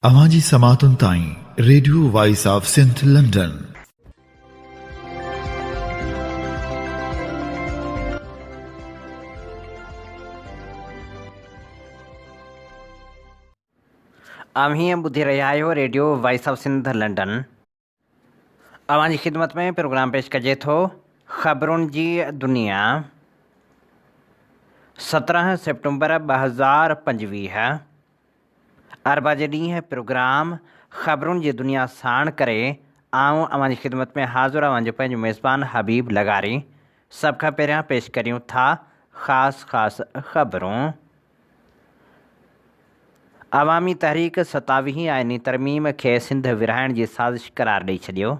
اوهان جي سماعتن تائين radio voice of Sindh London. اوهين ٻڌي رهيا آهيو radio voice of Sindh London. اوهان جي خدمت ۾ پروگرام پيش ڪجي ٿو خبرن جي دنيا 17 سيپٽمبر 2025 اربع جي ڏينهن پروگرام خبرن جي دنيا ساڻ ڪري آئون اوهان جي خدمت ۾ حاضر اوهان جو پنهنجو ميزبان حبيب لغاري سڀ کان پهريان پيش ڪريون ٿا خاص خاص خبرون. عوامي تحريڪ ستاويهين آئيني ترميم کي سنڌ ورهائڻ جي سازش قرار ڏئي ڇڏيو.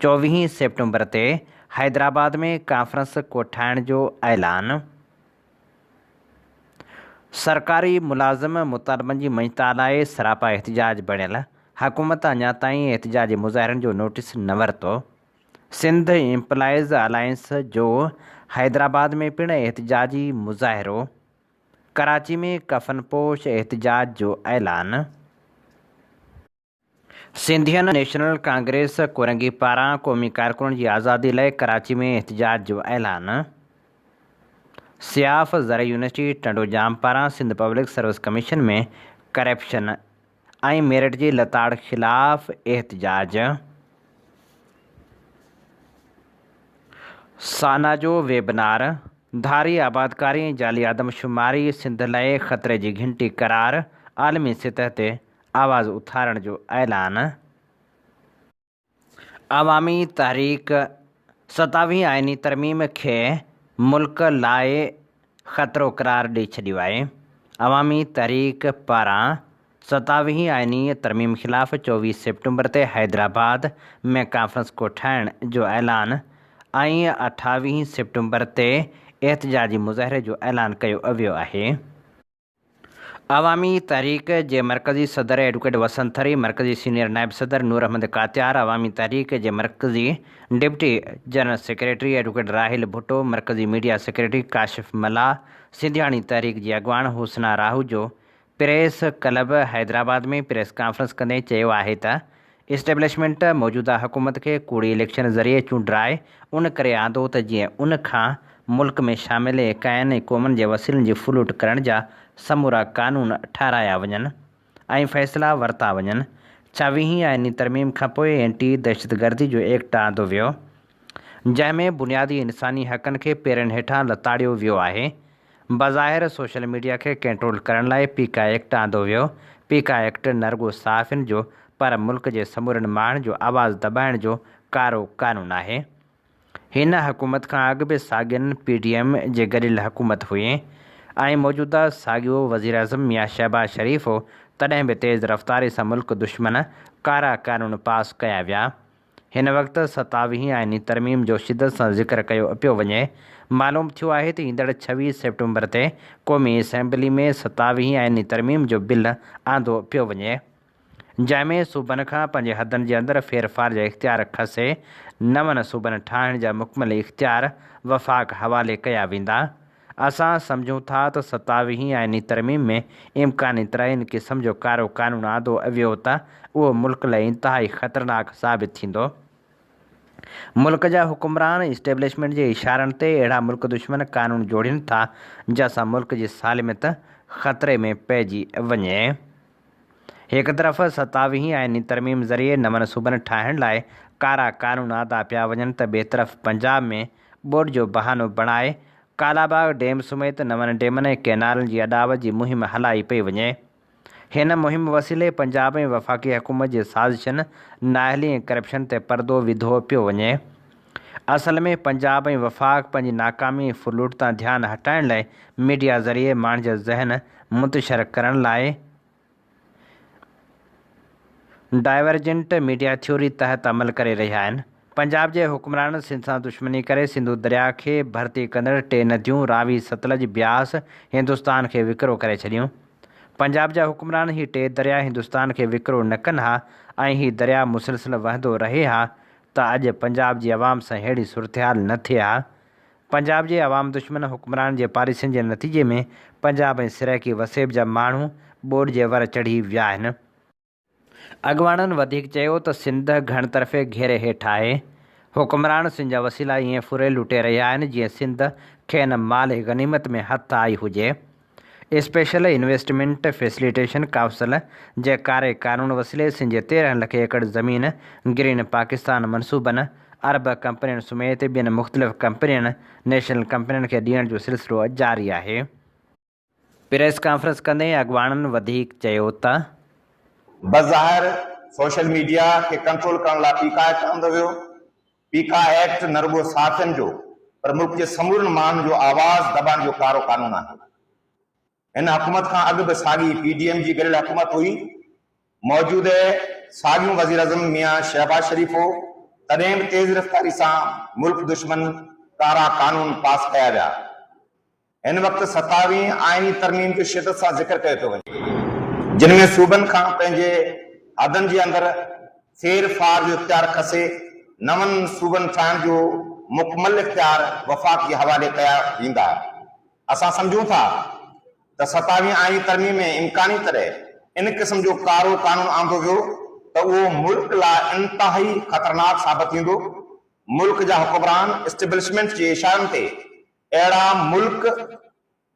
چوويهين سيپٽمبر تي حيدرآباد ۾ ڪانفرنس ڪوٺائڻ جو اعلان. سرڪاري ملازم مطالبن جي مڃتا لاء سراپا احتجاج بڻيل، حڪومت اڃا تائين احتجاجي مظاهرن جو نوٽيس نه ورتو. سنڌ ايمپلائيز الائنس جو حيدرآباد ۾ پڻ احتجاجي مظاهرو، ڪراچي ۾ ڪفن پوش احتجاج جو اعلان. سنڌين نيشنل ڪانگريس ڪورنگي پاران قومي ڪارڪنن جي آزادي لاء ڪراچي ۾ احتجاج جو اعلان. سياف زرعي يونيورسٽي ٽنڊوڄام پاران Sindh public service commission ۾ corruption ۽ merit جي لتاڙ خلاف احتجاج. سانا جو ويبنار، ڌاري آبادڪاري ۽ جعلي آدمشماري سنڌ لاء خطري جي گهنٽي قرار، عالمي سطح تي آواز اٿارڻ جو اعلان. عوامي تحريڪ ستاويهين آئيني ترميم کي ملڪ لاء خطرو قرار ڏئي ڇڏيو آهي. عوامي تحريڪ پاران ستاويهين آئيني ترميم خلاف 24 سيپٽمبر تي حيدرآباد ۾ ڪانفرنس ڪوٺائڻ جو اعلان ۽ اٺاويهين سيپٽمبر تي احتجاجي مظاهري جو اعلان ڪيو ويو آهي. عوامي تحريڪ جي مرڪزي صدر ايڊوڪيٽ وسند ٿري، مرڪزي سينيئر نائب صدر نور احمد ڪاتيار، عوامي تحريڪ جي مرڪزي deputy general secretary advocate Raheel Bhutto, مرڪزي ميڊيا سيڪريٽري ڪاشف ملاح، سنڌياڻي تحريڪ جي اڳواڻ Husna Rahoojo press club Hyderabad ۾ press conference ڪندي چيو آهي ته اسٽيبلشمينٽ موجوده حڪومت کي ڪوڙي اليڪشن ذريعي چونڊرائي ان ڪري آندو ته جيئن ان کان ملڪ ۾ شامل ايڪائين ۽ قومن جي وسيلن جي ڦرلوٽ ڪرڻ جا سمورا قانون ٺهرايا وڃن ۽ فيصلا ورتا وڃن. ڇاويهين آئيني ترميم کانپوء اينٽي دهشتگردي جو ايڪٽ آندو ويو جنهن ۾ بنيادي انساني حقن کي پيرن هيٺان لتاڙيو ويو آهي. بظاهر سوشل ميڊيا کي ڪنٽرول ڪرڻ لاء پيڪا ايڪٽ آندو ويو، پيڪا ايڪٽ نه رڳو صحافين جو پر ملڪ جي سمورن ماڻهن جو آواز دٻائڻ جو ڪارو قانون آهي. هن حڪومت کان اڳ به ساڳين پي ڊي ايم جي گڏيل حڪومت هئي ۽ موجوده ساڳيو وزيراعظم ميان شهباز شريف هو تڏهن به تيز رفتاري سان ملڪ دشمن ڪارا قانون پاس ڪيا ويا. هن وقت ستاويهين آئيني ترميم جو شدت سان ذڪر ڪيو پيو وڃي. معلوم ٿيو آهي ته ايندڙ 26 سيپٽمبر تي قومي اسيمبلي ۾ ستاويهين آئيني ترميم جو بل آندو پيو وڃي، جنهن ۾ صوبن کان پنهنجي حدن جي اندر ڦيرڦار جا اختيار کسي نون صوبن ٺاهڻ جا مڪمل اختيار وفاق حوالي ڪيا ويندا. اسان سمجهون ٿا ته ستاويهين آئيني ترميم ۾ امڪاني طرح ان قسم جو ڪارو قانون آندو ويو ته اهو ملڪ لاء انتهائي خطرناڪ ثابت ٿيندو. ملڪ جا حڪمران اسٽيبلشمينٽ جي اشارن تي اهڙا ملڪ دشمن قانون جوڙين ٿا جنهن سان ملڪ جي سالميت خطري ۾ پئجي وڃي. هڪ طرف ستاويهين آئيني ترميم ذريعي نون صوبن ٺاهڻ لاء ڪارا قانون آندا پيا وڃن ته ٻئي طرف پنجاب ۾ ٻوڏ جو بهانو بڻائي ڪالاباغ ڊيم سميت نون ڊيمن ۽ ڪئنالن جي اڏاوت جي مهم هلائي پئي وڃي. هن مهم وسيلي پنجاب ۽ وفاقي حڪومت جي سازشن، نااهلي ۽ ڪرپشن تي پردو وڌو پيو وڃي. اصل ۾ پنجاب ۽ وفاق پنهنجي ناڪامي ۽ ڦرلوٽ تان ڌيان هٽائڻ لاء ميڊيا ذريعي ماڻهن جا ذهن منتشر ڪرڻ لاء ڊائيورجنٽ ميڊيا ٿيوري تحت عمل ڪري رهيا آهن. پنجاب جي حڪمرانن سنڌ سان دشمني ڪري سنڌو درياء کي ڀرتي ڪندڙ ٽي نديون راوي، ستلج، بياس هندستان کي وڪرو ڪري ڇڏيون. پنجاب جا حڪمران هي ٽي درياء هندستان کي وڪرو نه ڪن ها ۽ هي درياء مسلسل وهندو رهي ها ته اڄ پنجاب جي عوام سان ههڙي صورتحال نه ٿئي ها. پنجاب جي عوام دشمن حڪمرانن جي پاليسين جي نتيجي ۾ پنجاب ۽ سرائيڪي وسيب جا ماڻهو ٻوڏ جي ور چڙهي ويا آهن. اڳواڻن وڌيڪ چيو ته سنڌ گهڻ طرفي گهيري هيٺ آهي، حڪمران سنڌ جا وسيلا ائين ڦري لٽي رهيا آهن جيئن سنڌ کين مال غنيمت ۾ هٿ آئي هجي. اسپيشل انويسٽمينٽ فيسليٽيشن ڪائونسل جي ڪاري قانون وسيلي سنڌ جي 13 لک ايڪڙ زمين گرين پاڪستان منصوبن، عرب ڪمپنين سميت ٻين مختلف ڪمپنين، نيشنل ڪمپنين کي ڏيڻ جو سلسلو جاري آهي. پريس ڪانفرنس ڪندي اڳواڻن وڌيڪ چيو ته. بظاهر سوشل ميڊيا کي ڪنٽرول ڪرڻ لاء پيڪا ايڪٽ آندو ويو، پيڪا ايڪٽ نه رڳو صحافين جو پر ملڪ جي سمورن ماڻهن جو آواز دٻائڻ جو ڪارو قانون آهي. هن حڪومت کان اڳ به ساڳي پي ڊي ايم جي گڏيل حڪومت هئي، موجوده ساڳيون وزيراعظم ميان شهباز شريف هو، تڏهن به تيز رفتاري سان ملڪ دشمن ڪارا قانون پاس ڪيا ويا. هن وقت ستاويهين آئيني ترميم جو شدت سان ذڪر ڪيو پيو وڃي، جن ۾ صوبن کان پنهنجي حدن جي اندر ڦير ڦار جو اختيار کسي نون صوبن ٺاهڻ جو مڪمل اختيار وفاق جي حوالي ڪيا ويندا. اسان سمجهون ٿا ته ستاويهين آئيني ترميم ۾ امڪاني طرح ان قسم جو ڪارو قانون آندو ويو ته اهو ملڪ لاء انتهائي خطرناڪ ثابت ٿيندو. ملڪ جا حڪمران اسٽيبلشمينٽ جي اشارن تي اهڙا ملڪ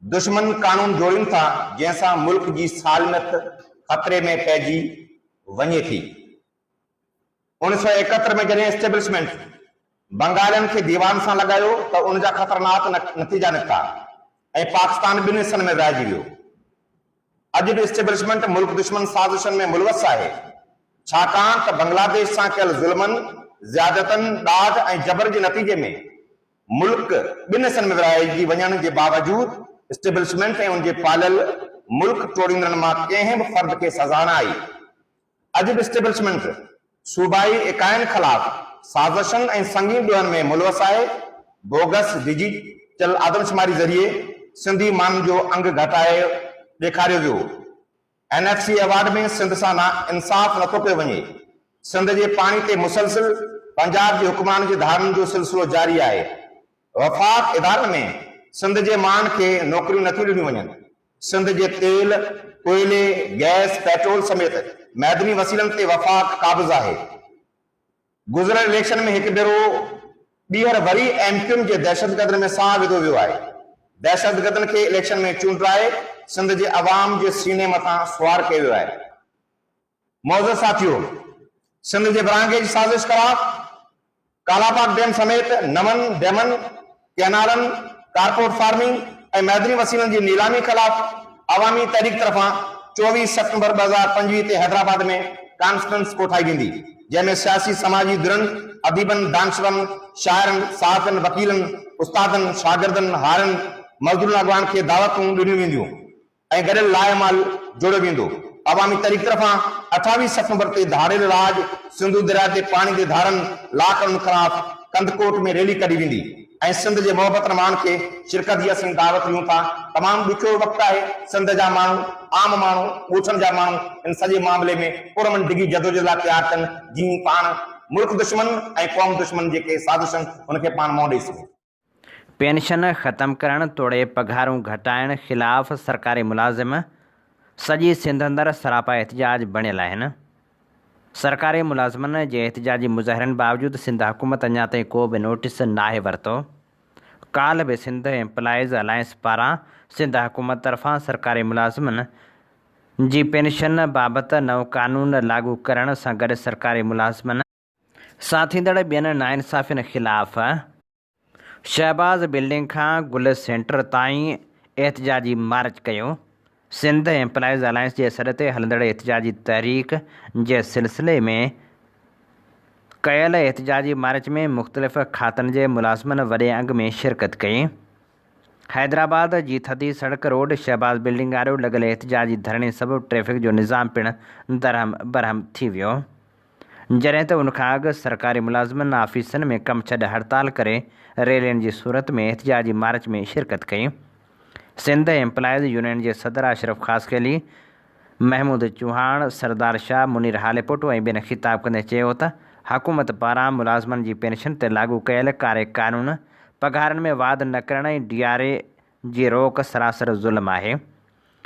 دشمن قانون جوڙين ٿا جنهن سان ملڪ جي سالميت خطري ۾ پئجي وڃي ٿي. 1971 ۾ جڏهن اسٽيبلشمينٽ بنگالين کي ديوان سان لڳايو ته ان جا خطرناڪ نتيجا نڪتا ۽ پاڪستان ٻن حصن ۾ ورهائجي ويو. اڄ به اسٽيبلشمينٽ ملڪ دشمن سازشن ۾ ملوث آهي ڇاڪاڻ ته بنگلاديش سان ڪيل ظلمن، زيادتن، ڏاڍ ۽ جبر جي نتيجي ۾ ملڪ ٻن حصن ۾ ورهائجي وڃڻ جي باوجود اسٽيبلشمينٽ ۽ ان جي پاليل ملڪ ٽوڙيندڙن مان ڪنهن به فرد کي سزا نه آئي. اڄ به اسٽيبلشمينٽ صوبائي اڪائين خلاف سازشن ۽ سنگين ڏوهن ۾ ملوث آهي. بوگس ڊجيٽل آدمشماري ذريعي سنڌي ماڻهن جو انگ گهٽائي ڏيکاريو ويو. N F C award ۾ Sindh سان نا انصاف نٿو ڪيو وڃي، سنڌ جي پاڻي تي مسلسل پنجاب جي حڪمرانن جي ڌاڙن جو سلسلو جاري آهي، وفاق ادارن ۾ سنڌ جي ماڻهن کي نوڪريون نٿيون ڏنيون وڃن، سنڌ جي تيل، ڪوئلي، گئس، پيٽرول سميت معدني وسيلن تي وفاق قابض آهي. گذريل اليڪشن ۾ هڪ ڀيرو ٻيهر وري ايم ڪيو ايم جي دهشتگردن ۾ ساهه وڌو ويو آهي. دهشتگردن کي اليڪشن ۾ چونڊرائي سنڌ جي عوام جي سيني مٿان سوار ڪيو ويو آهي. معزز ساٿيو! سنڌ جي ورهاڱي جي سازش خلاف ڪالاباغ ڊيم سميت نون ڊيمن، ڪئنالن، ڪارپوريٽ فارمنگ ۽ معدني وسيلن جي نيلامي خلاف عوامي تحريڪ طرفان 24 سيپٽمبر 2025 تي حيدرآباد ۾ ڪانفرنس ڪوٺائي ويندي، جنهن ۾ سياسي سماجي ڌرين، اديبن، دانشورن، شاعرن، صحافين، وڪيلن، استادن، شاگردن، هارين، مزدورن اڳواڻن کي دعوتون ڏنيون وينديون. ۽ گڏيل لاء عمل جوڙيو ويندو. عوامي تحريڪ طرفان 28 سيپٽمبر تي ڌاڙيل راڄ، سنڌو درياء تي پاڻي تي ڌاڙن، لاڪ ڊائون خلاف ڪنڌڪوٽ ۾ ريلي ڪڍي ويندي ۽ سنڌ جي محبتن ماڻهن کي شرڪت جي اسين دعوت ڏيون ٿا. تمام ڏکيو وقت آهي، سنڌ جا ماڻهو، عام ماڻهو، ڳوٺن جا ماڻهو ان سڄي معاملي ۾ پرامن ڊگهي جدوجهد لاء تيار ٿين جيئن پاڻ ملڪ دشمن ۽ قوم دشمن جيڪي سازشن ان کي پاڻ منهن ڏئي سگهون. پينشن ختم ڪرڻ توڙي پگهارون گهٽائڻ خلاف سرڪاري ملازم سڄي سنڌ اندر سراپا احتجاج بڻيل آهن. سرڪاري ملازمن جي احتجاجي مظاهرن باوجود سنڌ حڪومت اڃا تائين ڪو به نوٽيس ناهي ورتو. ڪالهه به سنڌ ايمپلائيز الائنس پاران سنڌ حڪومت طرفان سرڪاري ملازمن جي پينشن بابت نئون قانون لاڳو ڪرڻ سان گڏ سرڪاري ملازمن سان ٿيندڙ ٻين ناانصافين خلاف شهباز بلڊنگ کان گل سينٽر تائين احتجاجي مارچ ڪيو. سنڌ ايمپلائيز الائنس جي سڏ تي هلندڙ احتجاجي تحريڪ جي سلسلي ۾ ڪيل احتجاجي مارچ ۾ مختلف کاتن جي ملازمن وڏي انگ ۾ شرڪت ڪئي. حيدرآباد جي ٿڌي سڙڪ روڊ شهباز بلڊنگ آڏو لڳل احتجاجي ڌرڻي سبب ٽريفڪ جو نظام پڻ درهم برهم ٿي ويو. جڏهن ته ان کان اڳ سرڪاري ملازمن آفيسن ۾ ڪم ڇڏ هڙتال ڪري ريلين جي صورت ۾ احتجاجي مارچ ۾ شرڪت ڪئي. سنڌ ايمپلائيز يونين جي صدر اشرف خاصخيلي، محمود چوهاڻ، سردار شاهه، منير هاليپوٽو ۽ ٻين خطاب ڪندي چيو ته حڪومت پاران ملازمن جي پينشن تي لاڳو ڪيل ڪاري قانون پگهارن ۾ واڌ نه ڪرڻ ۽ ڊي آر اي جي روڪ سراسر ظلم آهي،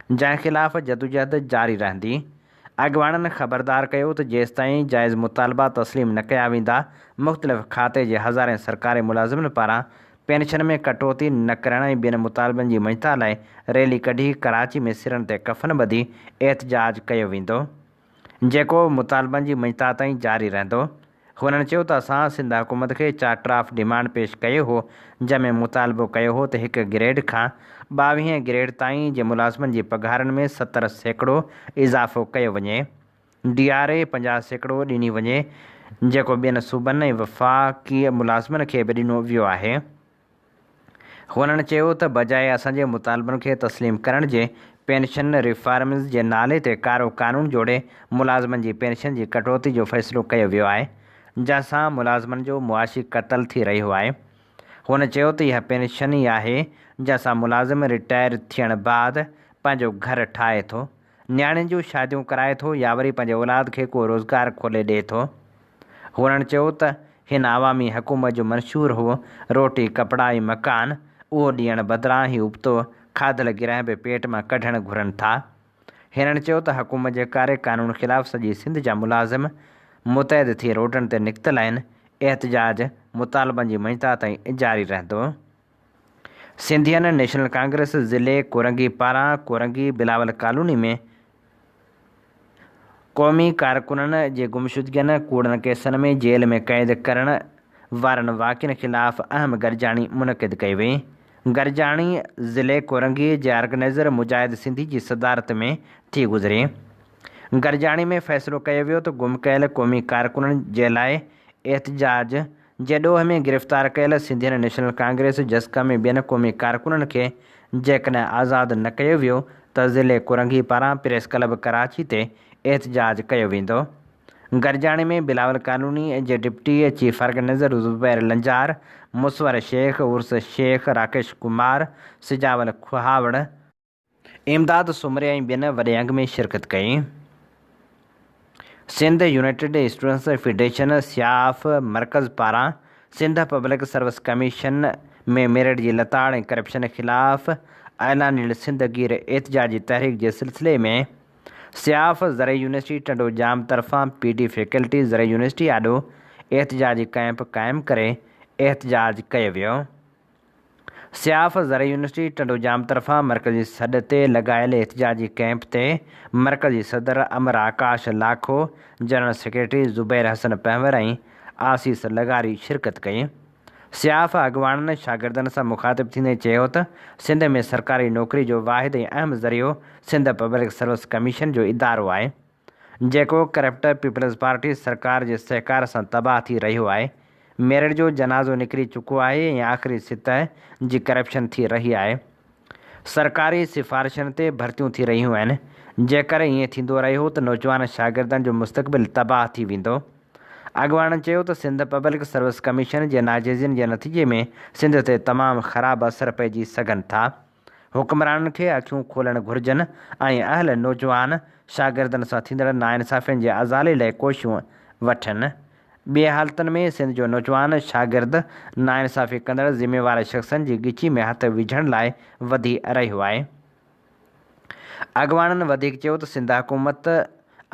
جنهن خلاف جدوجهد جاري رهندي. اڳواڻن خبردار ڪيو ته جيستائين جائز مطالبا تسليم نه ڪيا ويندا، مختلف کاتي جي هزارين سرڪاري ملازمن پاران پينشن ۾ ڪٽوتي نه ڪرڻ ۽ ٻين مطالبن جي مڃتا لاء ريلي ڪڍي ڪراچي ۾ سرن تي ڪفن ٻڌي احتجاج ڪيو ويندو. جيڪو مطالبن جي مڃتا تائين جاري رهندو. هنن چيو ته اسان سنڌ حڪومت کي چارٽر آف ڊيمانڊ پيش ڪيو هو جنهن ۾ مطالبو ڪيو هو ته هڪ گريڊ کان ٻاويهين گريڊ تائين جي ملازمن جي پگهارن ۾ 70% اضافو ڪيو وڃي، ڊي آر اي 50% ڏني وڃي جيڪو ٻين صوبن ۽ وفاقي ملازمن کي به ڏنو ويو آهي. هنن چيو ته بجاء اسان جي مطالبن کي تسليم ڪرڻ جي پينشن ريفارمز جي نالي تي ڪارو قانون جوڙي ملازمن جي پينشن جي ڪٽوتي جو فيصلو ڪيو ويو آهي جنهن سان ملازمن جو معاشي قتل ٿي رهيو آهي. هن چيو ته اها پينشن ئي آهي جنهن سان ملازم رٽائر ٿيڻ بعد پنهنجو گهر ٺاهي ٿو، نياڻين جون شاديون ڪرائي ٿو يا وري پنهنجي اولاد کي ڪو روزگار کولي ڏئي ٿو. هنن چيو ته هن عوامي حڪومت جو منشور هو روٽي، ڪپڙا ۽ مڪان، اهو ڏيڻ بدران هي ابتو کاڌل گرهه به پيٽ مان ڪڍڻ گهرن ٿا. هنن چيو ته حڪومت جي ڪاري قانون خلاف سڄي سنڌ جا ملازم متحد ٿي روڊن تي نڪتل آهن، احتجاج مطالبن جي مڃتا تائين جاري رهندو. سنڌين نيشنل ڪانگريس ضلعي ڪورنگي پاران ڪورنگي بلاول ڪالوني ۾ قومي ڪارڪنن جي گمشدگين، ڪوڙن ڪيسن ۾ جيل ۾ قيد ڪرڻ وارن واقعن خلاف اهم گڏجاڻي منعقد ڪئي وئي. گڏجاڻي ضلعي ڪورنگي جي آرگنائيزر مجاهد سنڌي جي صدارت ۾ ٿي گذري. گڏجاڻي ۾ فيصلو ڪيو ويو ته گم ڪيل قومي ڪارڪنن جي لاء احتجاج جي ڏوهه ۾ گرفتار ڪيل سنڌين نيشنل ڪانگريس، جسقم ۽ ٻين قومي ڪارڪنن کي جيڪڏهن آزاد نه ڪيو ويو ته ضلعي ڪورنگي پاران پريس ڪلب ڪراچي تي احتجاج ڪيو ويندو. گڏجاڻي ۾ بلاول ڪالوني جي deputy chief organizer Zubair Lanjar, Musawar Shaikh, Urs Shaikh, Rakesh Kumar, Sajawal Khahawar, Imdad Soomro ۽ ٻين وڏي انگ ۾ شرڪت ڪئي. سنڌ يونائيٽيڊ اسٽوڊنٽس فيڊريشن سياف مرڪز پاران Sindh public service commission ۾ merit جي لتاڙ ۽ ڪرپشن خلاف اعلانيل سنڌ گير احتجاجي تحريڪ جي سلسلي ۾ سياف زرعي يونيورسٽي ٽنڊو ڄام طرفان پي ڊي فيڪلٽي زرعي يونيورسٽي آڏو احتجاجي ڪئمپ قائم ڪري احتجاج ڪيو ويو. سياف زرعي يونيورسٽي ٽنڊوڄام طرفان مرڪزي سڏ تي لڳايل احتجاجي ڪئمپ تي مرڪزي صدر امر آڪاش لاکو، جنرل سيڪريٽري زبير حسن پنهور ۽ آسيس لغاري شرڪت ڪئي. سياف اڳواڻن شاگردن سان مخاطب ٿيندي چيو ته سنڌ ۾ سرڪاري نوڪري جو واحد ۽ اهم ذريعو سنڌ پبلڪ سروس ڪميشن جو ادارو آهي جيڪو ڪرپٽ پيپلز پارٽي سرڪار جي سهڪار سان تباهه ٿي رهيو آهي، ميرٽ جو جنازو نڪري چڪو آهي ۽ آخري سطح جي ڪرپشن ٿي رهي آهي. سرڪاري سفارشن تي ڀرتيون ٿي رهيون آهن، جيڪر ائين ٿيندو رهيو ته نوجوان شاگردن جو مستقبل تباهه ٿي ويندو. اڳواڻن چيو ته سنڌ پبلڪ سروس ڪميشن جي ناجائزين جي نتيجي ۾ سنڌ تي تمام خراب اثر پئجي سگهن ٿا. حڪمرانن کي اکيون کولڻ گهرجن ۽ اهل نوجوان شاگردن سان ٿيندڙ ناانصافين جي ازالي لاء ڪوششون وٺن. ٻين حالتن ۾ سنڌ جو نوجوان شاگرد ناانصافي ڪندڙ ذميوار شخصن جي ڳچي ۾ هٿ وجهڻ لاء وڌي رهيو آهي. اڳواڻن وڌيڪ چيو ته سنڌ حڪومت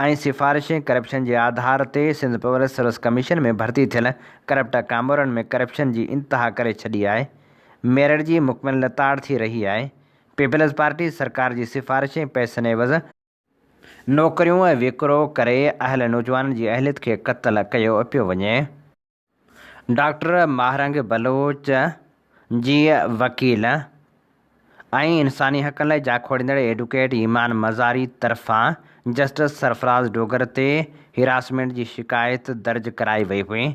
۽ سفارش ۽ ڪرپشن جي آڌار تي سنڌ پبلڪ سروس ڪميشن ۾ ڀرتي ٿيل ڪرپٽ ڪامورن ۾ ڪرپشن جي انتها ڪري ڇڏي آهي. ميرٽ جي مڪمل لتاڙ ٿي رهي آهي، پيپلز پارٽي سرڪار جي سفارش ۽ پئسن عيوض نوڪريون وڪرو ڪري اهل نوجوانن جي اهليت کي قتل ڪيو پيو وڃي. ڊاڪٽر ماهرنگ بلوچ جي وڪيل ۽ انساني حقن لاء جاکوڙيندڙ ايڊوڪيٽ ايمان مزاري طرفان جسٽس سرفراز ڊوگر تي هراسمينٽ جي شڪايت درج ڪرائي وئي هئي.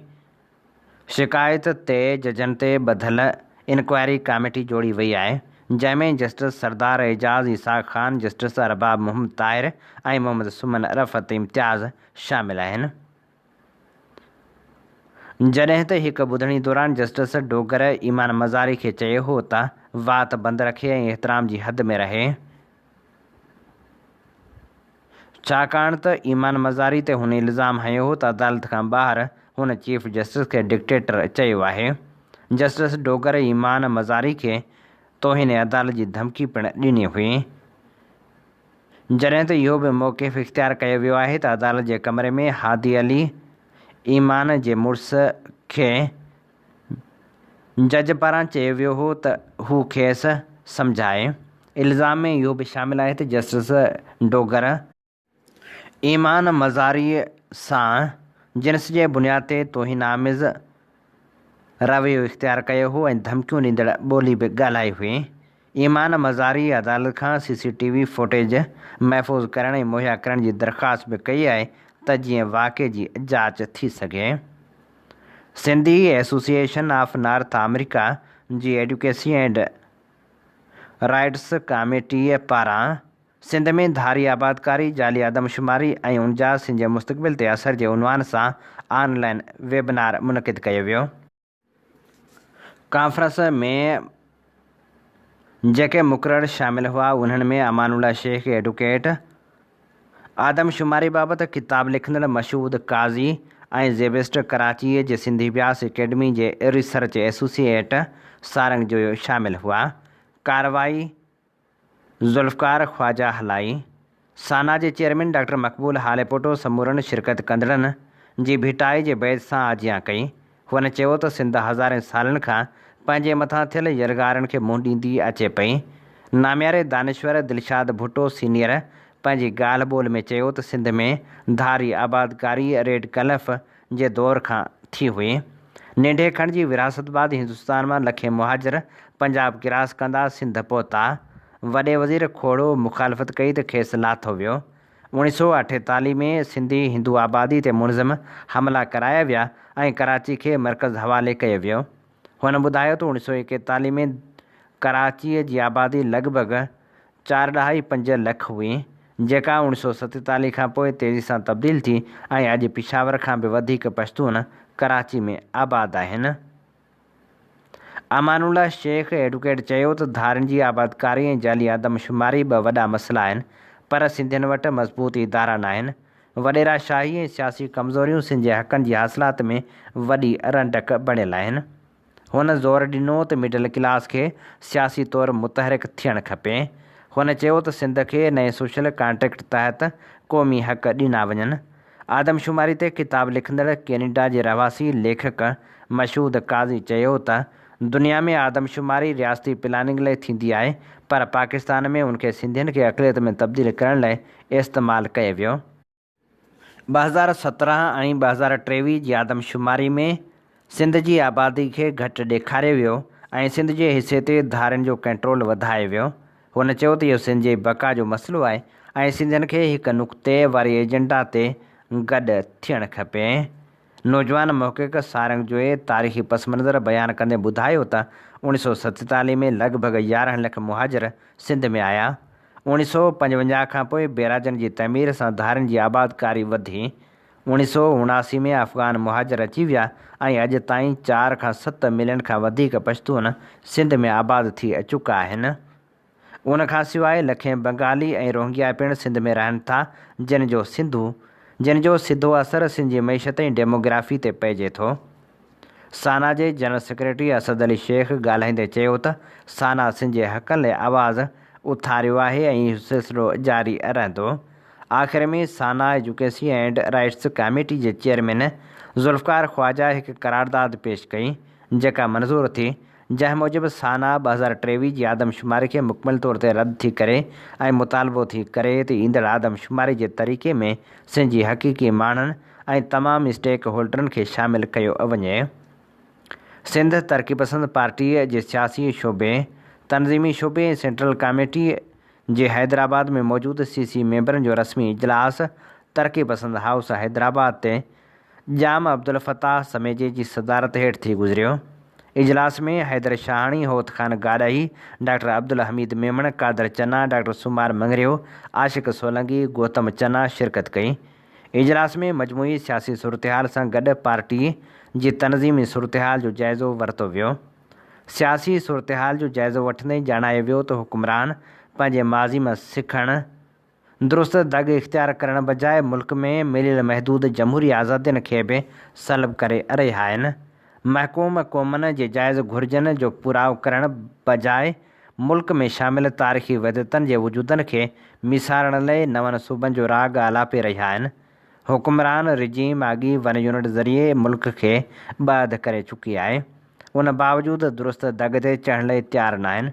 شڪايت تي ججن تي ٻڌل انڪوائري ڪاميٽي جوڙي وئي آهي، جنهن ۾ جسٽس سردار اعجاز اسحاق خان، جسٽس ارباب محمد طاهر ۽ محمد سمن رفعت امتياز شامل آهن. جڏهن ته هڪ ٻڌڻي دوران جسٽس ڊوگر ايمان مزاري کي چيو هو ته وات بند رکي ۽ احترام جي حد ۾ رهي. ڇاڪاڻ ته ايمان مزاري تي هن الزام هنيو هو ته عدالت کان ٻاهر هن چيف جسٽس کي ڊڪٽيٽر چيو آهي. جسٽس ڊوگر ايمان مزاري کي توهين عدالت جي ڌمڪي پڻ ڏني هئي. جڏهن ته اهو به موقف اختيار ڪيو ويو آهي ته عدالت جي ڪمري ۾ هادي علي ايمان جي مڙس کي جج پاران چيو ويو هو ته هو کيس سمجهائي. الزام ۾ اهو به شامل آهي ته جسٽس ڊوگر، ايمان مزاري سان جنس جي بنياد تي توهين آميز رويو اختيار ڪيو هو ۽ ڌمڪيون ڏيندڙ ٻولي به ڳالهائي هئي. ايمان مزاري عدالت کان C C T V footage محفوظ ڪرڻ ۽ مهيا ڪرڻ جي درخواست به ڪئي آهي ته جيئن واقعي جي جاچ ٿي سگهي. Sindhi association of North America جي ايڊوڪيسي اينڊ رائٽس ڪاميٽيء پاران سنڌ ۾ ڌاري آبادڪاري، جعلي آدمشماري ۽ ان جا سنڌ جي مستقبل تي اثر جي عنوان سان آن لائين ويبنار منعقد ڪيو ويو. ڪانفرنس ۾ جيڪي مقرر شامل هئا انهن ۾ امان الله شيخ ايڊوڪيٽ، آدمشماري بابت ڪتاب لکندڙ مشهود قاضي ۽ زيبسٽ ڪراچيء جي سنڌي وياس اڪيڊمي جي ريسرچ ايسوسيئيٽ سارنگ جويو شامل هئا. ڪارروائي ذوالفقار خواجه هلائي. سانا جي چيئرمين ڊاڪٽر مقبول هاليپوٽو سمورن شرڪت ڪندڙن جي ڀٽائي جي بيت سان آجيان ڪئي. هن چيو ته سنڌ هزارين سالن کان پنهنجي مٿان ٿيل يلغارن کي منهن ڏيندي اچي پئي. نامياري دانشور دلشاد ڀٽو سينيئر پنهنجي ڳالهه ٻولهه ۾ چيو ته سنڌ ۾ ڌاري آبادڪاري ريڊ ڪلف جي دور کان ٿي هئي. ننڍي کنڊ جي ورهاست بعد هندستان مان لکين مهاجر پنجاب ڪراس ڪندا سنڌ پهتا. وڏي وزير کوڙو مخالفت ڪئي ته کيس لاٿو ويو. اوڻيھ سو اٺيتاليھ ۾ سنڌي هندو آبادي تي منظم حملا ڪرايا ويا ۽ ڪراچي کي مرڪز حوالي ڪيو ويو. هن ٻڌايو ته اوڻيھ سو ايڪيتاليھ ۾ ڪراچيء جي آبادي لڳ ڀڳ چار ڏهائي پنج لک هئي، جيڪا اوڻيھ سو ستيتاليھ کان پوء تيزي سان تبديل ٿي ۽ اڄ پشاور کان به وڌيڪ پشتون ڪراچي ۾ آباد آهن. امان الله شيخ ايڊوڪيٽ چيو ته ڌارين جي آبادڪاري ۽ جعلي آدمشماري ٻه وڏا مسئلا آهن پر سنڌين وٽ مضبوط ادارا ناهن. وڏيرا شاهي ۽ سياسي ڪمزوريون سنڌ جي حقن جي حاصلات ۾ وڏي رنڊڪ بڻيل آهن. هن زور ڏنو ته مڊل ڪلاس کي سياسي طور متحرڪ ٿيڻ کپي. هن چيو ته سنڌ کي نئين سوشل ڪانٽريڪٽ تحت قومي حق ڏنا وڃن. آدمشماري تي ڪتاب لکندڙ ڪينيڊا جي رهواسي ليکڪ مشهود قاضي چيو ته دنيا ۾ آدمشماري رياستي پلاننگ لئه ٿيندي آهي پر پاڪستان ۾ ان کي سنڌين کي اقليت ۾ تبديل ڪرڻ لئه استعمال ڪيو ويو. 2017 ۽ 2023 جي آدمشماري ۾ سنڌ جي آبادي کي گهٽ ڏيکاريو ويو ۽ سنڌ جي حصي تي ڌارين جو ڪنٽرول وڌايو ويو. هن چيو ته اهو سنڌ جي بقا جو مسئلو آهي ۽ سنڌين کي هڪ نقطي واري ايجنڊا تي گڏ ٿيڻ کپي. نوجوان محقق سارنگ جوئي تاريخي پس منظر بيان ڪندي ٻڌايو ته اوڻيھ سو ستيتاليھ ۾ لڳ ڀڳ 11 لک مهاجر سنڌ ۾ آيا. اوڻيھ سو پنجونجاھ کان پوء بيراجن جي تعمير سان ڌارين جي آبادڪاري وڌي. اوڻيھ سو اڻاسي ۾ افغان مهاجر اچي ويا ۽ اڄ تائين چار کان ست ملين کان وڌيڪ پشتون سنڌ ۾ آباد ٿي چڪا آهن. ان کان سواء لکين بنگالي ۽ روهنگيا پڻ سنڌ ۾ رهن ٿا جن جو سنڌو جن جو سڌو اثر سنڌ جي معيشت ۽ ڊيموگرافي تي پئجي ٿو. سانا جي جنرل سيڪريٽري اسد علي شيخ ڳالهائيندي چيو ته سانا سنڌ جي حقن لاء آواز اٿاريو آهي ۽ اهو سلسلو جاري رهندو. آخر ۾ SANA advocacy and rights committee جي چيئرمين ذوالفقار خواجه هڪ قرارداد پيش ڪئي جيڪا منظور ٿي جنهن موجب سانا 2023 جي آدمشماري کي مڪمل طور تي رد ٿي ڪري ۽ مطالبو ٿي ڪري ته ايندڙ آدمشماري جي طريقي ۾ سنڌ جي حقيقي ماڻهن ۽ تمام اسٽيڪ هولڊرن کي شامل ڪيو وڃي. سنڌ ترقي پسند پارٽيء جي سياسي شعبي، تنظيمي شعبي ۽ سينٽرل ڪاميٽيء جي حيدرآباد ۾ موجود سي سي ميمبرن جو رسمي اجلاس ترقي پسند هائوس حيدرآباد تي ڄام عبدالفتاح سميجي جي صدارت هيٺ ٿي گذريو. اجلاس ۾ حيدر شاهاڻي، هوت خان گاڏاهي، ڊاڪٽر عبدالحميد ميمڻ، قادر چنا، ڊاڪٽر سومار مڱريو، عاشق سولنگي، گوتم چنا شرڪت ڪئي. اجلاس ۾ مجموعي سياسي صورتحال سان گڏ پارٽي جي تنظيمي صورتحال جو جائزو ورتو ويو. سياسي صورتحال جو جائزو وٺندي ڄاڻايو ويو ته حڪمران پنهنجي ماضي مان سکڻ، درست دڳ اختيار ڪرڻ بجاء ملڪ ۾ مليل محدود جمهوري آزادين کي به سلب ڪري رهيا آهن. محڪوم قومن جي جائز گهرجن جو پورائو ڪرڻ بجاء ملڪ ۾ شامل تاريخي وحدتن جي وجودن کي ميسارڻ لئه نون صوبن جو راڳ آلاپي رهيا آهن. حڪمران رجيم اڳ ئي ون يونٽ ذريعي ملڪ کي ٻه اڌ ڪري چڪي آهي. ان باوجود درست دڳ تي چڙهڻ لئه تيار ناهن.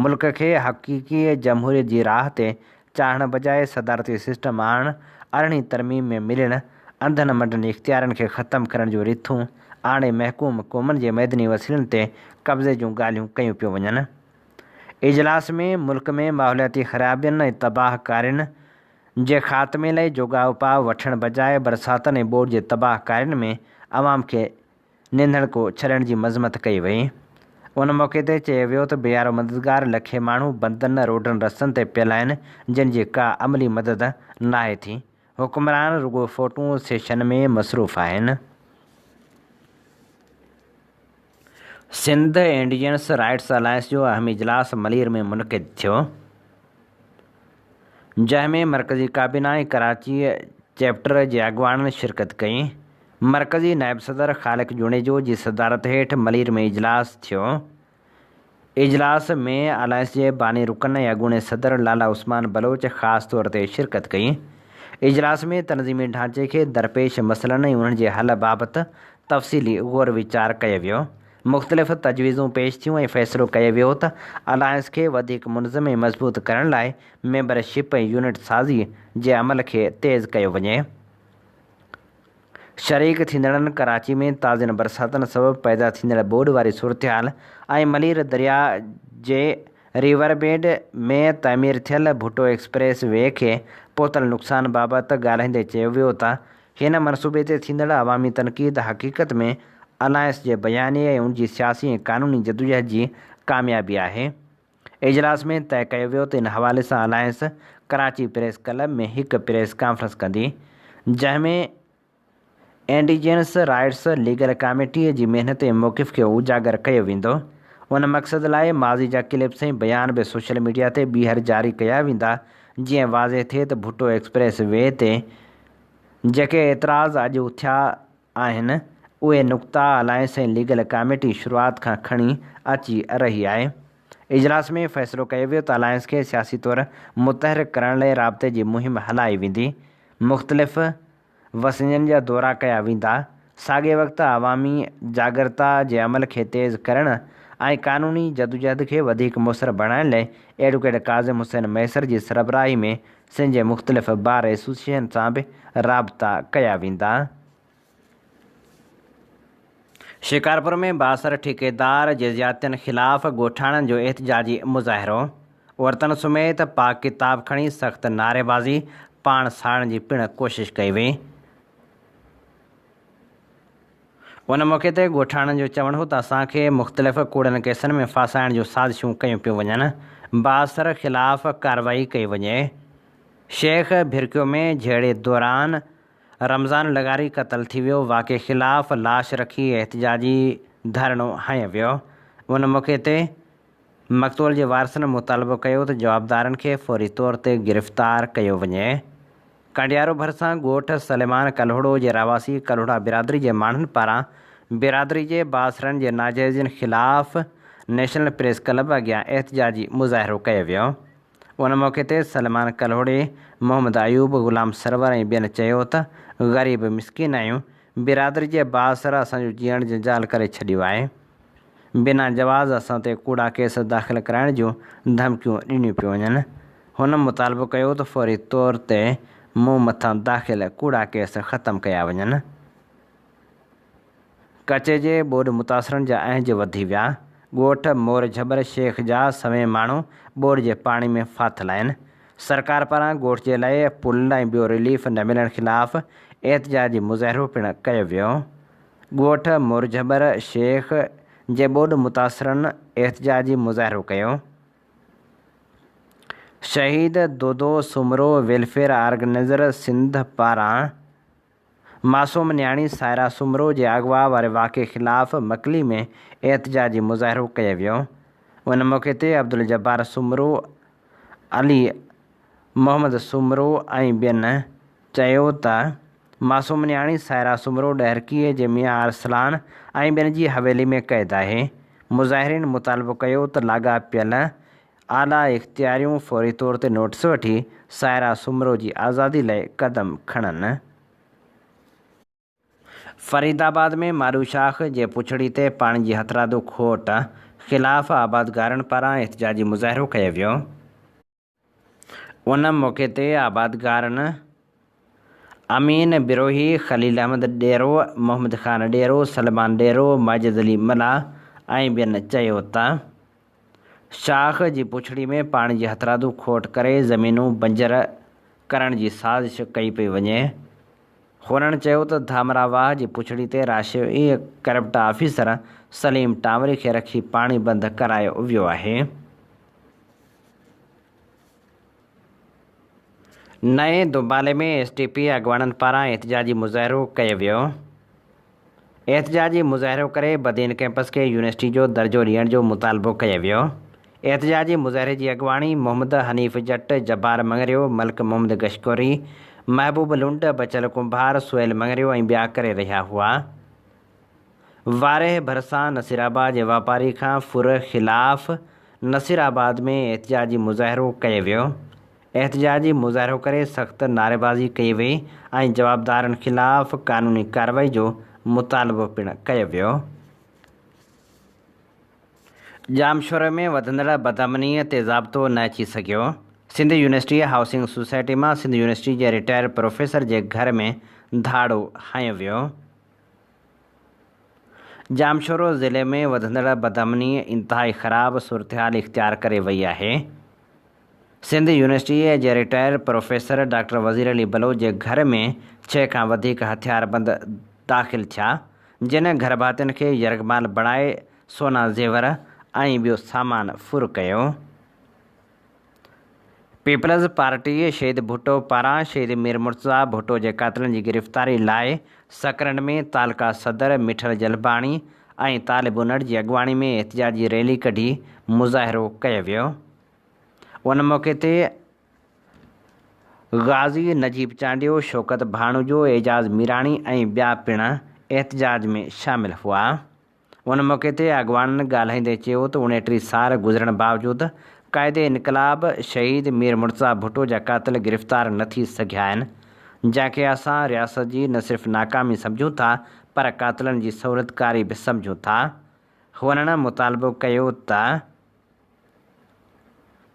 ملڪ کي حقيقي جمهوريت جي راهه تي چاڙهڻ بجاء صدارتي سسٽم آڻڻ، ارڙهين ترميم ۾ مليل انڌن منڊن اختيارن کي ختم ڪرڻ جون رٿون آڻي محڪوم قومن جي معدني وسيلن تي قبضي جون ڳالهيون ڪيون پيون وڃن. اجلاس ۾ ملڪ ۾ ماحولياتي خرابين ۽ تباهه ڪارين جي خاتمي لئي جوڳا اپاء وٺڻ بجاء برساتن ۽ ٻوڏ جي تباهه ڪارين ۾ عوام کي ننڌڻڪو ڇڏڻ جي مذمت ڪئي وئي. ان موقعي تي چيو ويو ته بي يارو مددگار لکين ماڻهو بندن، روڊن رستن تي پيل آهن جن جي ڪا عملي مدد ناهي ٿي، حڪمران رڳو فوٽو سيشن ۾ مصروف آهن. سنڌ انڊيجنس رائٽس الائنس جو اهم اجلاس ملير ۾ منعقد ٿيو، جنهن ۾ مرڪزي ڪابينا ۽ ڪراچي چيپٽر جي اڳواڻن شرڪت ڪئي. مرڪزي نائب صدر خالق جوڻيجو جي صدارت هيٺ ملير ۾ اجلاس ٿيو. اجلاس ۾ الائنس جي باني رڪن ۽ اڳوڻي صدر لالا عثمان بلوچ خاص طور تي شرڪت ڪئي. اجلاس ۾ تنظيمي ڍانچي کي درپيش مسئلن ۽ انهن جي حل بابت تفصيلي غور ويچار ڪيو ويو. مختلف تجويزون پيش ٿيون ۽ فيصلو ڪيو ويو ته الائنس کي وڌيڪ منظم ۽ مضبوط ڪرڻ لاء ميمبر شپ ۽ يونٽ سازي جي عمل کي تيز ڪيو وڃي. شريڪ ٿيندڙن ڪراچي ۾ تازين برساتن سبب پيدا ٿيندڙ ٻوڏ واري صورتحال ۽ ملير درياء جي ريور بيڊ ۾ تعمير ٿيل ڀٽو ايڪسپريس وي کي پهتل نقصان بابت ڳالهائيندي چيو ويو ته هن منصوبي تي ٿيندڙ عوامي تنقيد حقيقت ۾ الائنس جي بيانيي ۽ ان جي سياسي ۽ قانوني جدوجهد جي ڪاميابي آهي. اجلاس ۾ طئي ڪيو ويو ته ان حوالي سان الائنس ڪراچي پريس ڪلب ۾ هڪ پريس ڪانفرنس ڪندي، جنهن ۾ انڊيجنس رائٽس ليگل ڪاميٽي جي محنت ۽ موقف کي اجاگر ڪيو ويندو. ان مقصد لاء ماضي جا ڪلپس ۽ بيان به سوشل ميڊيا تي ٻيهر جاري ڪيا ويندا، جيئن واضح ٿئي ته ڀٽو ايڪسپريس وي تي جيڪي اعتراض اڄ اٿيا آهن، اهي نقطا الائنس ۽ ليگل ڪاميٽي شروعات کان کڻي اچي رهي آهي. اجلاس ۾ فيصلو ڪيو ويو ته الائنس کي سياسي طور متحرڪ ڪرڻ لاء رابطي جي مهم هلائي ويندي، مختلف وسندين جا دورا ڪيا ويندا، ساڳئي وقت عوامي جاڳرتا جي عمل کي تيز ڪرڻ ۽ قانوني جدوجهد کي وڌيڪ موثر بڻائڻ لاء ايڊووڪيٽ ڪاظم حسين مهيسر جي سربراهي ۾ سنڌ جي مختلف بار ايسوسيئيشن سان به رابطا ڪيا ويندا. شڪارپور ۾ بااثر ٺيڪيدار جي زيادتين خلاف ڳوٺاڻن جو احتجاجي مظاهرو، عورتن سميت پاڪ ڪتاب کڻي سخت نعريبازي، پاڻ ساڙڻ جي پڻ ڪوشش ڪئي وئي. ان موقعي تي ڳوٺاڻن جو چوڻ هو ته اسان کي مختلف ڪوڙن ڪيسن ۾ ڦاسائڻ جون سازشون ڪيون پيون وڃن، بااثر خلاف ڪارروائي ڪئي وڃي. شيخ ڀرڪيو ۾ جهيڙي دوران رمضان لغاري قتل ٿي ويو، واقعي خلاف لاش رکي احتجاجي ڌرڻو هنيو ويو. ان موقعي تي مقتول جي وارثن مطالبو ڪيو ته جوابدارن کي فوري طور تي گرفتار ڪيو وڃي. ڪنڊيارو ڀرسان ڳوٺ سليمان ڪلهوڙو جي رهواسي ڪلهوڙا برادري جي ماڻهن پاران برادري جي بااثرن جي ناجائزين خلاف نيشنل پريس ڪلب اڳيان احتجاجي مظاهرو ڪيو ويو. ان موقعي تي سليمان ڪلهوڙي، محمد ايوب، غلام سرور ۽ ٻين چيو ته غريب مسڪين آهيون، برادري جي بااثر اسان جو جيئڻ جنجال ڪري ڇڏيو آهي. بنا جواز اسان تي ڪوڙا ڪيس داخل ڪرائڻ جون ڌمڪيون ڏنيون پيون وڃن. هن مطالبو ڪيو ته فوري طور تي مون مٿان داخل ڪوڙا ڪيس ختم ڪيا وڃن. ڪچي جي ٻوڏ متاثرن جا اهنج وڌي ويا، ڳوٺ مور جهٻر شيخ جا سوين ماڻهو ٻوڏ جي پاڻي ۾ ڦاٿل آهن. سرڪار پاران ڳوٺ جي لاء پل ۽ ٻيو رليف نه ملڻ خلاف احتجاجي مظاهرو پڻ ڪيو ويو. ڳوٺ مورجهٻر شيخ جي ٻوڏ متاثرن احتجاجي مظاهرو ڪيو. شهيد دودو سومرو ويلفيئر آرگنائيزر سنڌ پاران معصوم نياڻي سائره سومرو جي اغوا واري واقعي خلاف مڪلي ۾ احتجاجي مظاهرو ڪيو ويو. ان موقعي تي عبدالجبار سومرو، علي محمد سومرو ۽ ٻين چيو ته معصوم نياڻي سائره سومرو ڏهرڪيء جي ميان ارسلان ۽ ٻين جي حويلي ۾ قيد آهي. مظاهرين مطالبو ڪيو ته لاڳاپيل اعليٰ اختياريون فوري طور تي نوٽس وٺي سائره سومرو جي آزادي لاء قدم کڻن. فريد آباد ۾ ماڏو شاخ جي پڇڙي تي پاڻي جي هٿرادو کوٽ خلاف آبادگارن پاران احتجاجي مظاهرو ڪيو ويو. ان موقعي تي آبادگارن امين بروهي، خليل احمد ڏيرو، محمد خان ڏيرو، سلمان ڏيرو، ماجد علي ملاح ۽ ٻين چيو ته شاخ جي پڇڙي ۾ پاڻي جي هٿرادو کوٽ ڪري زمينون بنجر ڪرڻ جي سازش ڪئي پئي وڃي. هنن چيو ته ڌامرا واهه جي پڇڙي تي راشوي ڪرپٽ آفيسر سليم ٽانوري کي رکي پاڻي بند ڪرايو ويو آهي. نئين دنبالي ۾ ايس ٽي پي اڳواڻن پاران احتجاجي مظاهرو ڪيو ويو. احتجاجي مظاهرو ڪري بدين ڪئمپس کي يونيورسٽي جو درجو ڏيڻ جو مطالبو ڪيو ويو. احتجاجي مظاهري جي اڳواڻي محمد حنيف جٽ، جبار مڱريو، ملڪ محمد گشڪوري، محبوب لنڊ، بچل ڪنڀار، سهيل مڱريو ۽ ٻيا ڪري رهيا هئا. وارهه ڀرسان نصيرآباد جي واپاري کان ڦر خلاف نصيرآباد ۾ احتجاجي مظاهرو ڪيو ويو. احتجاجي مظاهرو ڪري سخت نعريبازي ڪئي وئي ۽ جوابدارن خلاف قانوني ڪارروائي جو مطالبو پڻ ڪيو ويو. ڄامشوري ۾ وڌندڙ بدامني تي ضابطو نه اچي سگهيو، سنڌ يونيورسٽي هائوسنگ سوسائٽي مان سنڌ يونيورسٽي جي رٽائرڊ پروفيسر جي گهر ۾ ڌاڙو هنيو ويو. ڄامشورو ضلعي ۾ وڌندڙ بدامني انتهائي خراب صورتحال اختيار ڪري وئي آهي. سنڌ يونيورسٽيء جي retired professor doctor Wazir Ali Baloch جي گهر ۾ ڇهه کان وڌيڪ هٿياربند داخل ٿيا، جن گهرڀاتين کي يرغمال بڻائي سونا زيور ۽ ٻيو سامان ڦر ڪيو. پيپلز پارٽي شهيد ڀٽو پاران شهيد مير مرتضيٰ ڀٽو جي قاتلن جي گرفتاري لاء سڪرنڊ ۾ تعلقه صدر مٺل جلباڻي ۽ طالب انڙ جي اڳواڻي ۾ احتجاجي ريلي ڪڍي مظاهرو ڪيو ويو. ان موقعي تي غازي نجيب چانڊيو، شوڪت ڀاڻوجو، اعجاز ميراڻي ۽ ٻيا پڻ احتجاج ۾ شامل هئا. ان موقعي تي اڳواڻن ڳالهائيندي چيو ته اڻيٽيهه سال گذرڻ باوجود قائد انقلاب شهيد مير مرتضيٰ ڀٽو جا قاتل گرفتار نه ٿي سگهيا آهن، جنهن کي اسان رياست جي نه صرف ناڪامي سمجهون ٿا پر قاتلن جي سهولتڪاري به سمجهون ٿا. هنن مطالبو ڪيو ته.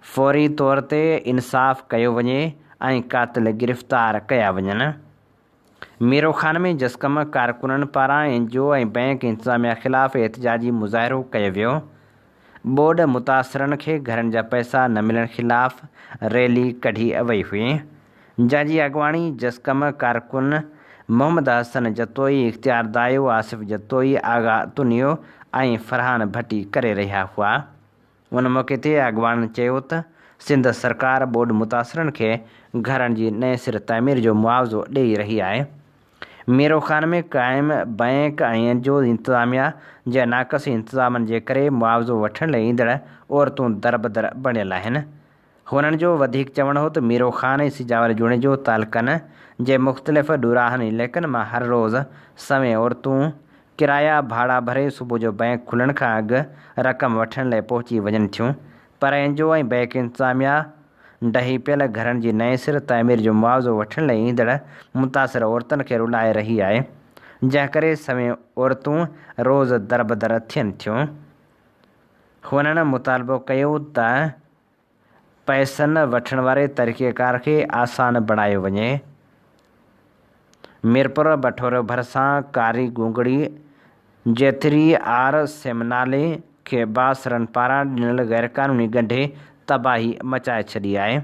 فوري طور تي انصاف ڪيو وڃي ۽ قاتل گرفتار ڪيا وڃن. ميرو خان ۾ جسقم ڪارڪنن پاران اين جي او ۽ بئنڪ انتظاميا خلاف احتجاجي مظاهرو ڪيو ويو. ٻوڏ متاثرن کي گهرن جا پئسا نه ملڻ خلاف ريلي ڪڍي وئي هئي، جنهن جي اڳواڻي جسقم ڪارڪن محمد حسن جتوئي، اختيار دايو، آصف جتوئي، آغا تنيو ۽ فرحان ڀٽي ڪري رهيا هئا. ان موقعي تي اڳواڻن چيو ته سنڌ سرڪار ٻوڏ متاثرن کي گهرن جي نئين سر تعمير جو معاوضو ڏئي رهي آهي. ميرو خان ۾ قائم بئنڪ ۽ اين جي اوز انتظاميا جي ناقص انتظامن جي ڪري معاوضو وٺڻ لاء ايندڙ عورتون دربدر بڻيل آهن. هنن جو وڌيڪ چوڻ هو ته ميرو خان ۽ سجاول جوڻيجو تعلقن جي مختلف ڏوراهن علائقن مان هر روز سوين عورتون ڪرايا ڀاڙا ڀري صبح جو بئنڪ کلڻ کان اڳ رقم وٺڻ لاء پهچي وڃن ٿيون پر اين جي او ۽ بئنڪ انتظاميا ڊهي پيل گهرن جي نئين سر تعمير جو معاوضو وٺڻ لاء ايندڙ متاثر عورتن کي رلائي رهي آهي جنهن ڪري سوين عورتون روز دربدر ٿين ٿيون. هنن مطالبو ڪيو ته پئسن وٺڻ واري طريقيڪار کي آسان بڻايو وڃي. ميرپور بٺورو ڀرسان ڪاري گونگڙي جيتري آر سيمنالي کي بااثرن پاران ڏنل غيرقانوني ڳنڍي تباهي مچائي ڇڏي آهي.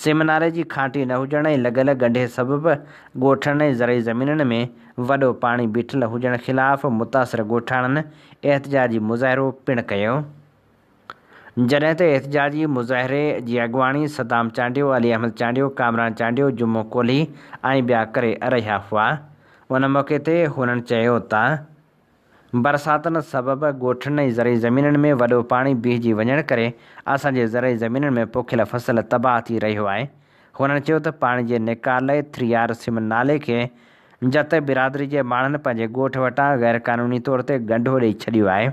سيمنالي جي کانٽي نه هجڻ ۽ لڳل ڳنڍي سبب ڳوٺن ۽ زرعي زمينن ۾ وڏو پاڻي بيٺل هجڻ خلاف متاثر ڳوٺاڻن احتجاجي مظاهرو پڻ ڪيو. جڏهن ته احتجاجي مظاهري جي اڳواڻي صدام چانڊيو، علي احمد چانڊيو، ڪامران چانڊيو، جمعو ڪولهي ۽ ٻيا ڪري رهيا هئا. ان موقعي تي هنن چيو ته برساتن سبب ڳوٺن ۽ زرعي زمينن ۾ وڏو پاڻي بيهجي وڃڻ ڪري اسان جي زرعي زمينن ۾ پوکيل فصل تباهه ٿي رهيو آهي. هنن چيو ته پاڻي جي نيڪال لاء ٿري آر سم نالي کي جت برادري جي ماڻهن پنهنجي ڳوٺ وٽان غيرقانوني طور تي ڳنڍو ڏئي ڇڏيو آهي.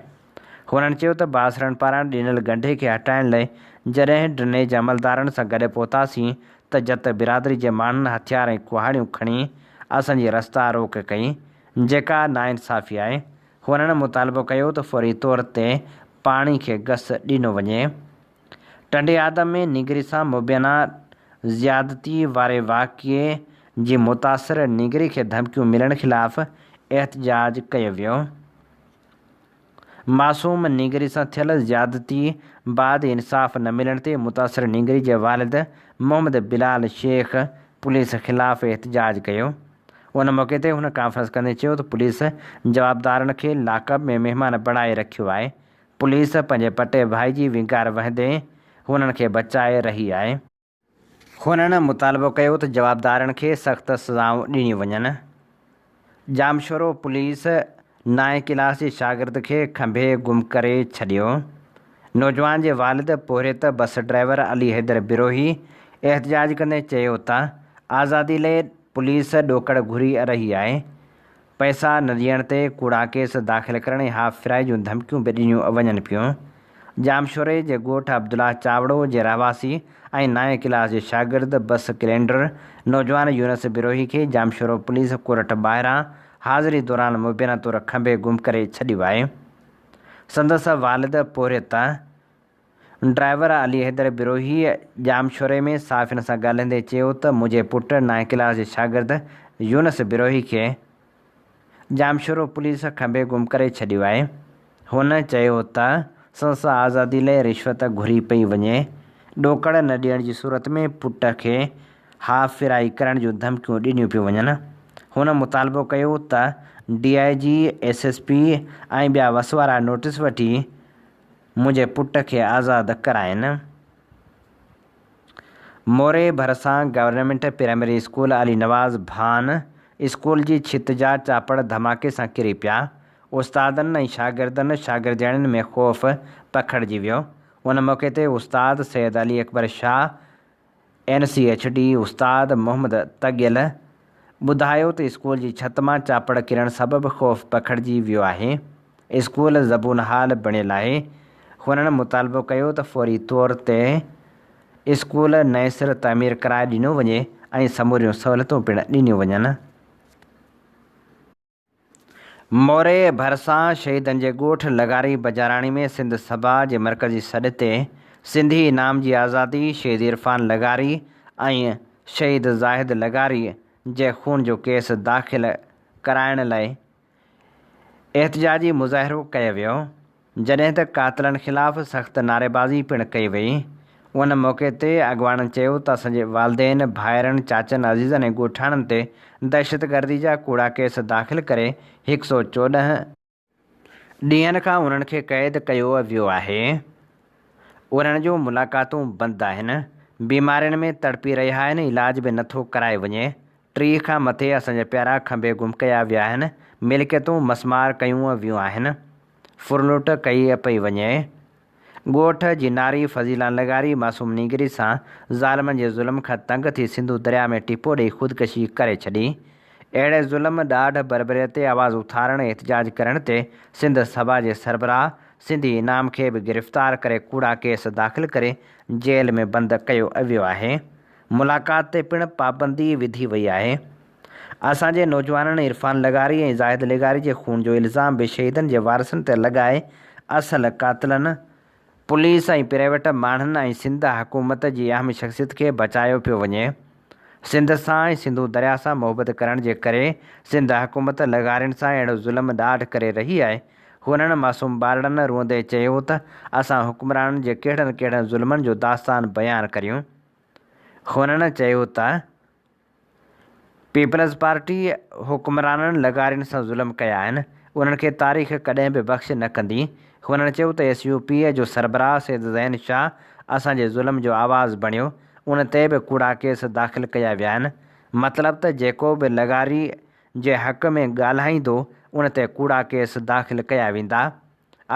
هنن چيو ته بااثرن پاران ڏنل ڳنڍي کي هٽائڻ لئه جڏهن ڊرنيج عملدارن سان گڏ پهتاسين ته جت برادري جي ماڻهن هٿيار ۽ ڪهاڙيون کڻي اسان جي رستا روڪ ڪئي جيڪا ناانصافي آهي. هنن مطالبو ڪيو ته فوري طور تي پاڻي کي گس ڏنو وڃي. ٽنڊي آدم ۾ نينگري سان مبينا زيادتي واري واقعي جي متاثر نينگري کي ڌمڪيون ملڻ خلاف احتجاج ڪيو ويو. معصوم نينگري سان ٿيل زيادتي بعد انصاف نه ملڻ تي متاثر نينگري جي والد محمد بلال شيخ پوليس خلاف احتجاج ڪيو. ان موقعي تي هن ڪانفرنس ڪندي چيو ته پوليس جوابدارن کي لاڪ اپ ۾ مهمان بڻائي رکيو آهي، پوليس پنهنجي پٽي ڀائي جي ونگار وهندي هنن کي بچائي رهي آهي. هنن مطالبو ڪيو ته جوابدارن کي سخت سزائون ڏنيون وڃن. ڄامشورو پوليس نائين ڪلاس جي شاگرد کي کنڀي گم ڪري ڇڏيو. نوجوان جي والد پورهيت بس ڊرائيور علي حيدر بروهي احتجاج ڪندي چيو ته آزادي لئه پوليس ڏوڪڙ گهري رهي آهي، پئسا نه ڏيڻ تي ڪوڙا ڪيس داخل ڪرڻ ۽ هاف فرائي جون ڌمڪيون به ڏنيون وڃن پيون. ڄامشوري جي ڳوٺ عبدالله چاوڙو جي رهواسي ۽ نائين ڪلاس جي شاگرد بس ڪلينڊر نوجوان يونس بروهي کي ڄامشورو پوليس ڪورٽ ٻاهران حاضري دوران مبينا طور کنڀي گم ڪري ڇڏيو آهي. سندس والد پورهيت ڊرائيور علي حيدر بروهيء ڄامشوري ۾ صحافين سان ڳالهائيندي چيو ته منهنجي پٽ نائين ڪلاس جي شاگرد يونس بروهي کي ڄامشورو پوليس کنڀي گم ڪري ڇڏيو آهي. هن چيو ته سندس آزادي لئه رشوت گهري پئي وڃي، ڏوڪڙ نه ڏيڻ جي صورت ۾ پٽ کي هاف فرائي ڪرڻ جون ڌمڪيون ڏنيون پيون وڃن. هن مطالبو ڪيو ته D I G, S S P ۽ ٻيا وس وارا نوٽيس وٺي منهنجي پٽ کي آزاد ڪرائين. موري ڀرسان government primary school Ali Nawaz Bhan school جي ڇت جا چاپڙ ڌماڪي سان ڪري پيا، استادن ۽ شاگردن شاگردياڻين ۾ خوف پکڙجي ويو. ان موقعي تي استاد Syed Ali Akbar Shah, N C H D استاد محمد تڳيل ٻڌايو ته اسڪول جي ڇت مان چاپڙ ڪرڻ سبب خوف پکڙجي ويو آهي، اسڪول زبون حال بڻيل آهي، هنن مطالبو ڪيو ته فوري طور تي اسڪول نئين سر تعمير ڪرائي ڏنو وڃي ۽ سموريون سهولتون پڻ ڏنيون وڃن. موري ڀرسان شهيدن جي ڳوٺ لغاري بجاراڻي ۾ سنڌ سڀا جي مرڪزي سڏ تي سنڌي انعام جي آزادي، شهيد عرفان لغاري ۽ شهيد زاهد لغاري جي خون جو ڪيس داخل ڪرائڻ لاء احتجاجي مظاهرو ڪيو ويو. جڏهن ته قاتلن خلاف سخت نعريبازي پڻ ڪئي وئي. ان موقعي تي اڳواڻن چيو ته اسان جي والدين، ڀائرن، چاچن، عزيزن ۽ ڳوٺاڻن تي دهشتگردي جا ڪوڙا ڪيس داخل ڪري هڪ سئو 14 ڏينهن کان انهن کي قيد ڪيو ويو آهي، انهن جون ملاقاتون بند آهن، بيمارين ۾ تڙپي رهيا آهن، علاج به نٿو ڪرايو وڃي، 30 کان مٿي اسان جا پيارا کنڀي گم ڪيا ويا آهن، ملڪيتون مسمار ڪيون ويون آهن. ڦرلٽ ڪئي پئي وڃي. ڳوٺ جي ناري فضيلا لغاري معصوم نينگري سان ظالمن جي ظلم کان تنگ ٿي سنڌو درياء ۾ ٽپو ڏئي خودڪشي ڪري ڇڏي. اهڙي ظلم، ڏاڍ، بربريت تي آواز اٿارڻ ۽ احتجاج ڪرڻ تي سنڌ سڀا جي سربراهه سنڌي انعام کي به گرفتار ڪري ڪوڙا ڪيس داخل ڪري جيل ۾ بند ڪيو ويو آهي. ملاقات تي پڻ پابندي وڌي وئي آهي. اسان جي نوجوانن عرفان لغاري ۽ زاهد لغاري جي خون جو الزام به شهيدن جي وارثن تي لڳائي اصل قاتلن، پوليس ۽ پرائيويٽ ماڻهن ۽ سنڌ حڪومت جي اهم شخصيت کي بچايو پيو وڃي. سنڌ سان ۽ سنڌو درياء سان محبت ڪرڻ جي ڪري سنڌ حڪومت لغارين سان اهڙو ظلم ڏاڍ ڪري رهي آهي. هنن معصوم ٻارڙن روئندي چيو ته اسان حڪمرانن جي ڪهڙن ڪهڙن ظلمن جو داستان بيان ڪريون. هنن چيو ته. پيپلز پارٽي حڪمرانن لغارين سان ظلم ڪيا آهن، انهن کي تاريخ ڪڏهن به بخش نه ڪندي. هنن چيو ته ايس يو پي جو سربراهه سيد زين شاهه اسان جي ظلم جو آواز بڻيو، ان تي به ڪوڙا ڪيس داخل ڪيا ويا آهن، مطلب ته جيڪو به لغاري جي حق ۾ ڳالهائيندو ان تي ڪوڙا ڪيس داخل ڪيا ويندا،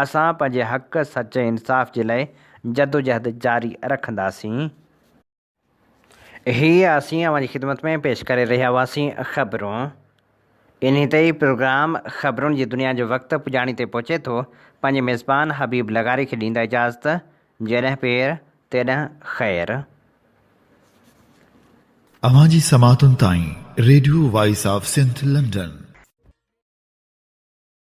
اسان پنهنجي حق، سچ ۽ انصاف جي لاء جدوجهد جاري رکنداسين. هي اسين اوهان جي خدمت ۾ پيش ڪري رهيا هئاسين خبرون. انهي تي ئي پروگرام خبرن جي دنيا جو وقت پڄاڻي تي پهچي ٿو. پنهنجي ميزبان حبيب لغاري کي ڏيندا اجازت. جيڏهن پير تيڏهن خير. اوهان جي سماعتن تائين radio voice of Sindh London.